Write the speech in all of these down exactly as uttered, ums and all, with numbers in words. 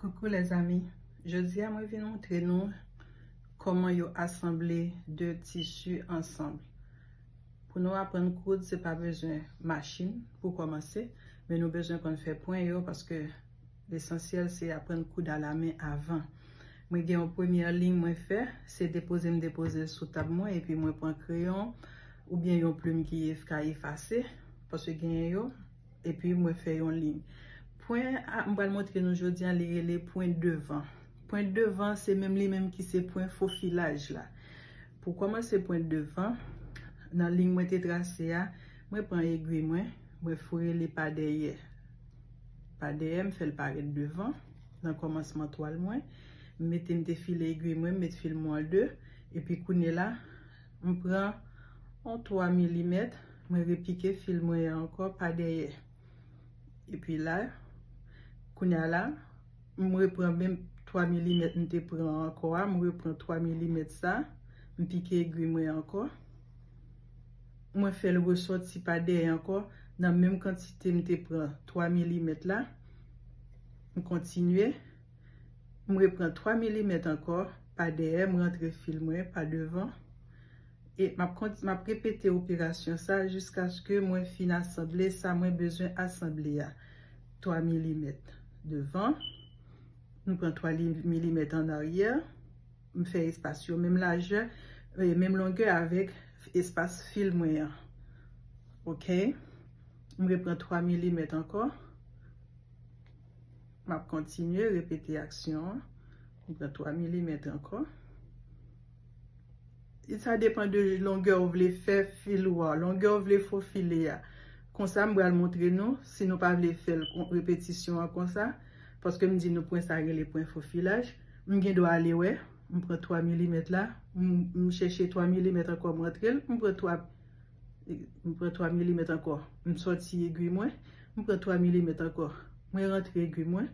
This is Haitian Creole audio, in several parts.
Coucou les amis, jodi a mwen vin montre nou kòman yo asanble de tisi ansanm. Pou nou aprann koud, se pa bezwen machin pou kòmanse, men nou bezwen konn fè pwen yo paske lesansyèl se aprann koud alamen avan. Mwen gen yon premyè liy mwen fè, se depoze m depoze l sou tab mwen epi mwen pran kreyon oubyen yon plim ki ka efase, paske genyen yo, epi mwen fè yon liy. Pwen a m pral montre nou jodi a, li rele pwen devan. Pwen devan se menm li menm ki se pwen fofilaj la. Pou kòmanse pwen devan, nan liy mwen te trase a, mwen pran egwi mwen, mwen foure li pa dèyè. Pa dèyè, m fè l parèt devan, nan kòmansman twal mwen. M mete, m defile egwi mwen, m met fil mwen an de, epi kounye la, m pran yon twa milimèt, mwen repike fil mwen an ankò pa dèyè. Epi la, kounye a la, m repran menm twa milimèt m te pran ankò a, m repran twa milimèt sa, m pike egwi mwen ankò. Mwen fè l resòti pa dèyè ankò, nan menm kantite m te pran twa milimèt la. M kontinye. M repran twa milimèt ankò pa dèyè, m rantre fil mwen pa devan. E m ap kont-, m ap repete operasyon sa jiskaske mwen fin asanble sa mwen bezwen asanble a. Twa milimèt devan, m pran twa li-, milimèt an aryè, m fè espas yo menm lajè, e, menm longè avèk espas fil mwen an. Oke? M repran twa milimèt ankò. M ap kontinye repete aksyon an. M pran twa milimèt ankò. E sa depann de longè w vle fè fil ou a, longè w vle fofile a. Konsa, m pral montre nou, si nou pa vle fè l kon-, repetisyon an konsa, paske m di nou pwen sa rele pwen fofilaj, m gen dwa ale wè, m pran twa milimèt la, m, m chèche twa milimèt ankò, m rantre l, m pran twa, m pran twa milimèt ankò, m sòti egwi mwen, m pran twa milimèt ankò, mwen rantre egwi mwen,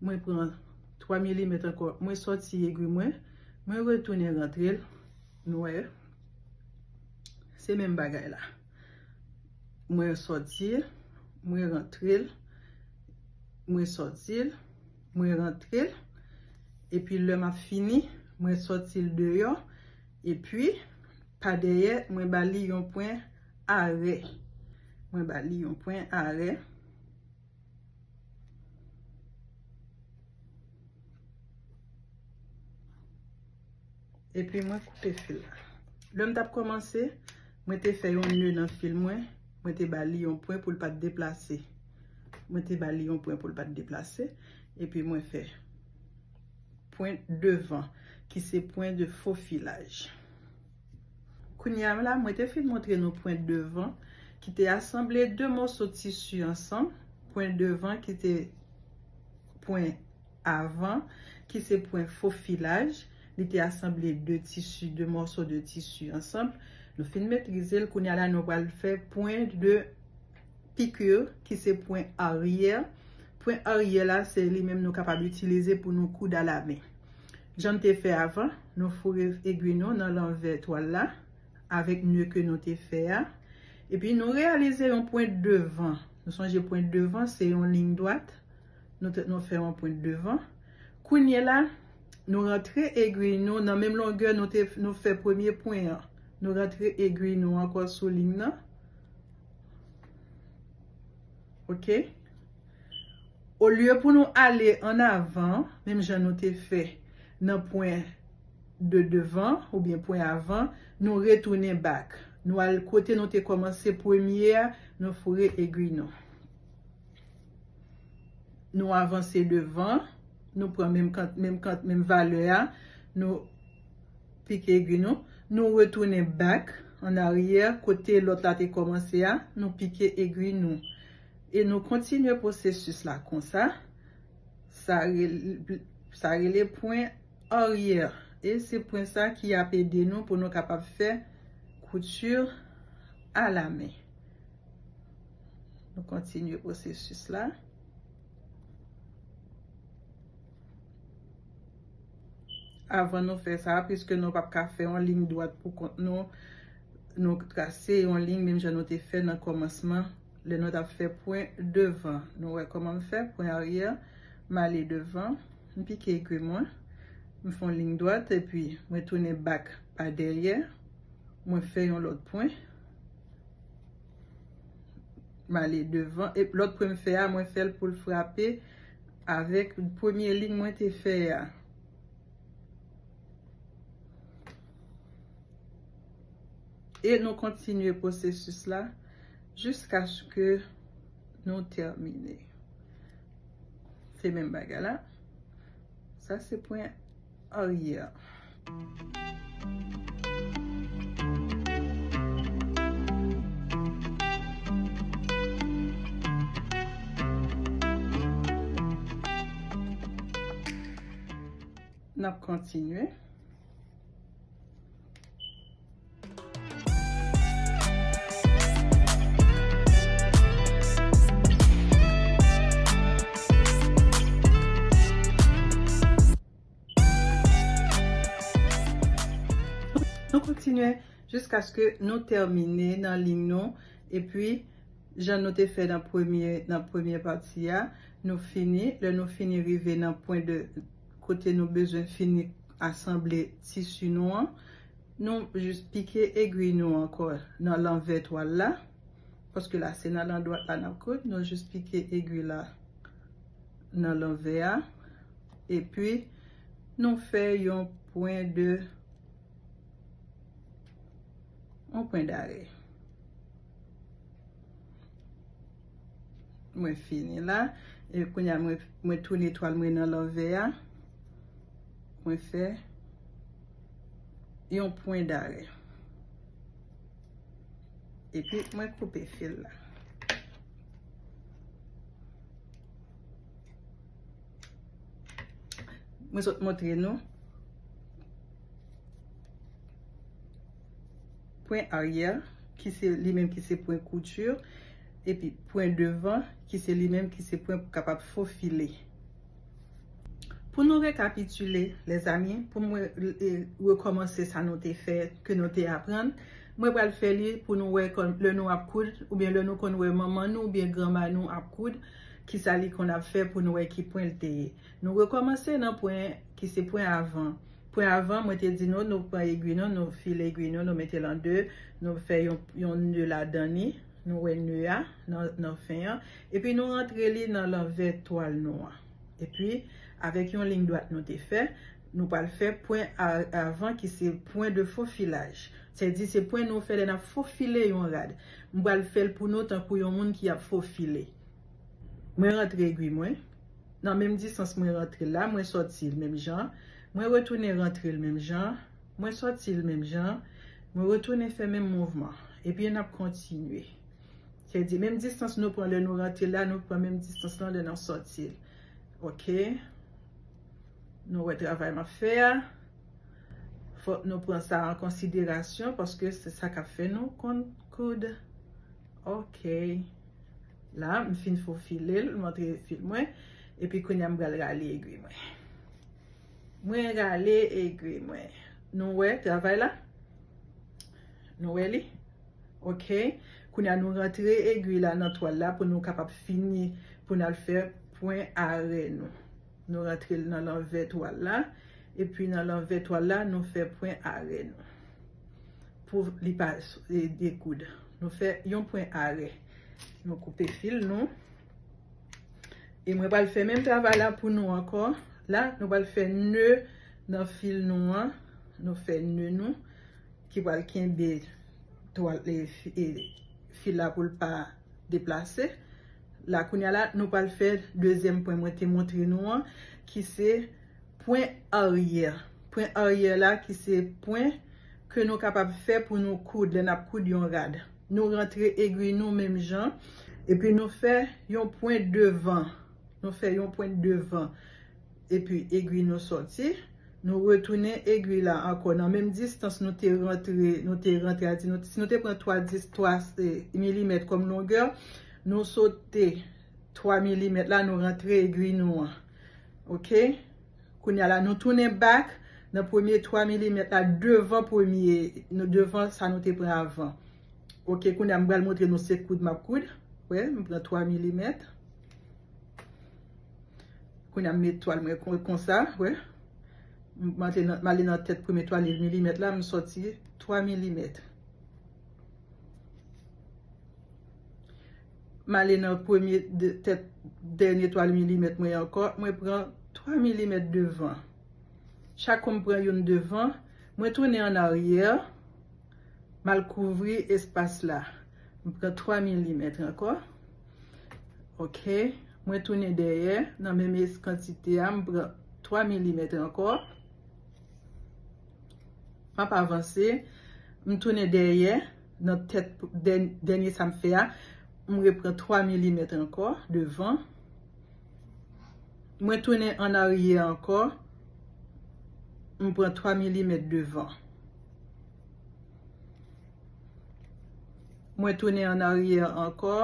mwen pran twa milimèt ankò, mwen sòti egwi mwen, mwen retounen rantre l. Nou wè, se menm bagay la. Mwen sòti l, mwen rantre l, mwen sòti l, mwen rantre l. Epi lè m ap fini, mwen sòti l deyò. Epi, pa dèyè, mwen ba li yon pwen arè. Mwen ba li yon pwen arè. Epi mwen koupe fil la. Lè m t ap kòmanse, mwen te fè yon ne nan fil mwen, mwen te ba li yon pwen pou l pa t deplase. Mwen te ba li yon pwen pou l pa t deplase, epi mwen fè pwen devan, ki se pwen de fofilaj. Kounye a la, mwen te fin montre nou pwen devan, ki te asanble de mòso tisi ansanm, pwen devan ki te pwen avan, ki se pwen fofilaj, li te asanble de tisi, de mòso de tisi ansanm. Nou fin metrize l, kounye a la, nou pral fè pwen de pikir, ki se pwen aryè. Pwen aryè la, se li menm nou kapab itilize pou nou koud alamen. Jan n te fè avan, nou foure egwi nou nan lanvè twal la, avèk ne ke nou te fè a. Epi nou reyalize yon pwen devan. Nou sonje pwen devan, se yon liy dwat. Nou te, nou fè yon pwen devan. Kounye la, nou rantre egwi nou nan menm longè nou te, nou fè premye pwen an. Nou rantre egwi nou ankò sou liy nan. Oke? Olye pou nou ale an avan, menm jan nou te fè nan pwen de devan oubyen pwen avan, nou retounen back. Nou al kote nou te kòmanse premye a, nou foure egwi nou. Nou avanse devan, nou pran menm kant, menm kant, menm valè a, nou pike egwi nou, nou retounen back, an aryè, kote lòt la te kòmanse a, nou pike egwi nou. E nou kontinye pwosesis la konsa. Sa rele, sa rele pwen aryè. E se pwen sa ki ap ede nou pou nou kapab fè kouti alamen. Nou kontinye pwosesis la. Avan nou fè sa, piske nou p ap ka fè yon liy dwat pou kont nou, nou trase yon liy menm jan nou te fè nan kòmansman, lè nou t ap fè pwen devan. Nou wè kòman m fè pwen aryè. M ale devan, m pike egri mwen, m fè yon liy dwat, epi mwen tounen bak pa dèyè, mwen fè yon lòt pwen, m ale devan, e lòt pwen m fè a, mwen fè l pou l frape avèk premye liy mwen te fè a. E nou kontinye pwosesis la jiskaske nou tèmine. Se menm bagay la. Sa se pwen aryè. N ap kontinye. Nou kontinye jiskaske nou tèmine nan liy nou, epi jan nou te fè nan premye, nan premye pati a, nou fini. Lè nou fini rive nan pwen de kote nou bezwen fini asanble tisi nou an, nou jis pike egwi nou ankò nan lanvè twal la, paske la se nan lan dwat la n ap koud, nou jis pike egwi la nan lanvè a, epi nou fè yon pwen de yon pwen dare. Mwen fini la. E kounye a mwen, mwen tounen twal mwen nan lanvè a. Mwen fè yon pwen dare. Epi mwen koupe fil la. Mwen sot montre nou pwen aryè, ki se li menm ki se pwen kouti, epi pwen devan, ki se li menm ki se pwen pou kapab fofile. Pou nou rekapitile, lèzanmi, pou mwen, e, rekòmanse sa nou te fè, ke nou te aprann, mwen pral fè li pou nou wè kòm lè nou ap koud, oubyen lè nou konn wè manman nou oubyen granma nou ap koud, kisa li konn ap fè pou nou wè ki pwen l te ye. Nou rekòmanse nan pwen ki se pwen avan. Pwen avan, mwen te di nou, nou pran egwi nou, nou file egwi nou, nou mete l an de, nou fè yon, yon ne ladan li, nou wè ne a nan, nan fen an, epi nou rantre li nan lanvè twal nou an. Epi, avèk yon liy dwat nou te fè, nou pral fè pwen a, avan ki se pwen de fofilaj. Sèdi se pwen nou fè lè n ap fofile yon rad. M pral fè l pou nou tankou yon moun ki ap fofile. Mwen rantre egwi mwen. Nan menm distans mwen rantre l la, mwen sòti l menm jan. Mwen retounen rantre l menm jan. Mwen sòti l menm jan. Mwen retounen fè menm mouvman. Epi n ap kontinye. Sèdi menm distans nou pran lè nou rantre la, nou pran menm distans lan lè n ap sòti l. Oke. Nou wè travay m ap fè a. Fòk nou pran sa an konsiderasyon paske se sa k ap fè nou konn koud. Oke. La, m fin fofile l, m antre fil mwen. Epi kounye a m pral rale egwi mwen. Mwen rale egwi mwen. Nou wè travay la? Nou wè li? Oke. Kounye a nou rantre egwi la nan twal la pou nou kapab fini, pou n al fè pwen arè nou. Nou rantre l nan lanvè twal la. Epi nan lanvè twal la, nou fè pwen arè nou. Pou li pa s-, e, dekoud. Nou fè yon pwen arè. Nou koupe fil nou. E mwen pral fè menm travay la pou nou ankò. La, nou pral fè ne nan fil nou an. Nou fè ne nou ki pral kenbe twal, e, fi-, e, fil la pou l pa deplase. La, kounye a la, nou pral fè dezyèm pwen mwen te montre nou an, ki se pwen aryè. Pwen aryè la, ki se pwen ke nou kapab fè pou nou koud, lè n ap koud yon rad. Nou rantre egwi nou menm jan, epi nou fè yon pwen devan. Nou fè yon pwen devan. Epi egwi nou sòti. Nou retounen egwi la ankò nan menm distans nou te rantre, nou te rantre a di nou, si nou te pran twa dis, twa, e, milimèt kòm longè, nou sote twa milimèt la, nou rantre egwi nou an. Oke? Kounye a la, nou tounen bak nan premye twa milimèt la, devan premye, nou, devan sa nou te pran avan. Oke, kounye a, m pral montre nou se koud m ap koud. Wè, m pran twa milimèt. Kounye a m met twal mwen kon, konsa, wè. M ale nan, m ale nan tèt premye twal milimèt la, m sòti twa milimèt. M ale nan premye de, tèt dènye twal milimèt mwen ankò, mwen pran twa milimèt devan. Chak kou m pran youn devan, mwen tounen an aryè, m al kouvri espas la. M pran twa milimèt ankò. Ok. Mwen tounen dèyè, nan menm es-, kantite a, m pran twa milimèt ankò. M ap avanse, m tounen dèyè, nan tèt dèn-, dènye sa m fè a, m repran twa milimèt ankò, devan. Mwen tounen an aryè ankò, m pran twa milimèt devan. Mwen tounen an aryè ankò,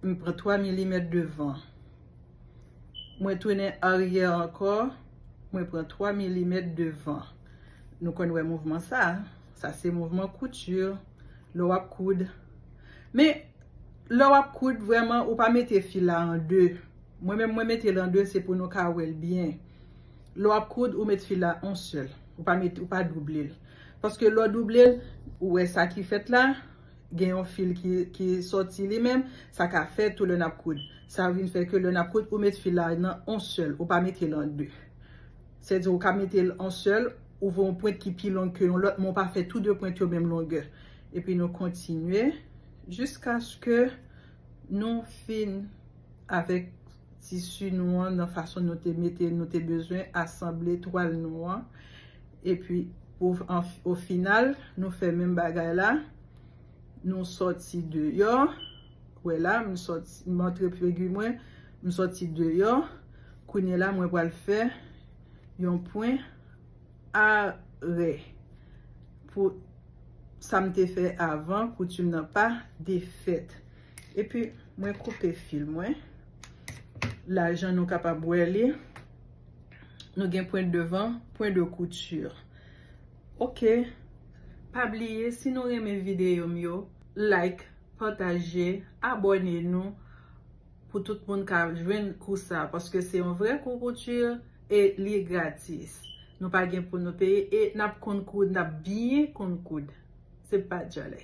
m pran twa milimèt devan. Mwen tounen aryè ankò, mwen pran twa milimèt devan. Nou konn wè mouvman sa, sa se mouvman kouti, lè w ap koud. Men, lè w ap koud, vrèman, ou pa mete fil la an de. Mwen menm, mwen mete l an de, se pou nou ka wè l byen. Lè w ap koud, ou met fil la on sèl. Ou pa mete, ou pa double l. Paske lè w double l, ou wè sa ki fèt la, gen yon fil ki, ki sòti li menm, sa ka fè tou lè n ap koud. Sa vin fè ke lè n ap koud, ou met fil la nan on sèl, ou pa mete l an de. Sètadi ou ka mete l on sèl, ou voye yon pwent ki pi long ke yon lòt, men ou pa fè tou de pwent yo menm longè. Epi nou kontinye jiskaske nou fin avèk tisi nou an nan fason nou te mete, nou te bezwen asanble twal nou an. Epi, pou, an, o final, nou fè menm bagay la. Nou sòti deyò. Wè la, m sòti, m antre figi mwen, m sòti deyò. Kounye la, mwen pral fè yon pwen arè. Pou sa m te fè avan, kouti m nan pa defèt. Epi, mwen koupe fil mwen. La, jan nou kapab wè li, nou gen pwen devan, pwen de kouti. Ok. Pa bliye, si nou renmen videyo m yo, like, pataje, abòne nou pou tout moun ka jwenn kou sa, paske se yon vrè kou kouti e li gratis. Nou pa gen pou nou peye e n ap konn koud, n ap byen konn koud. Se pa djalè.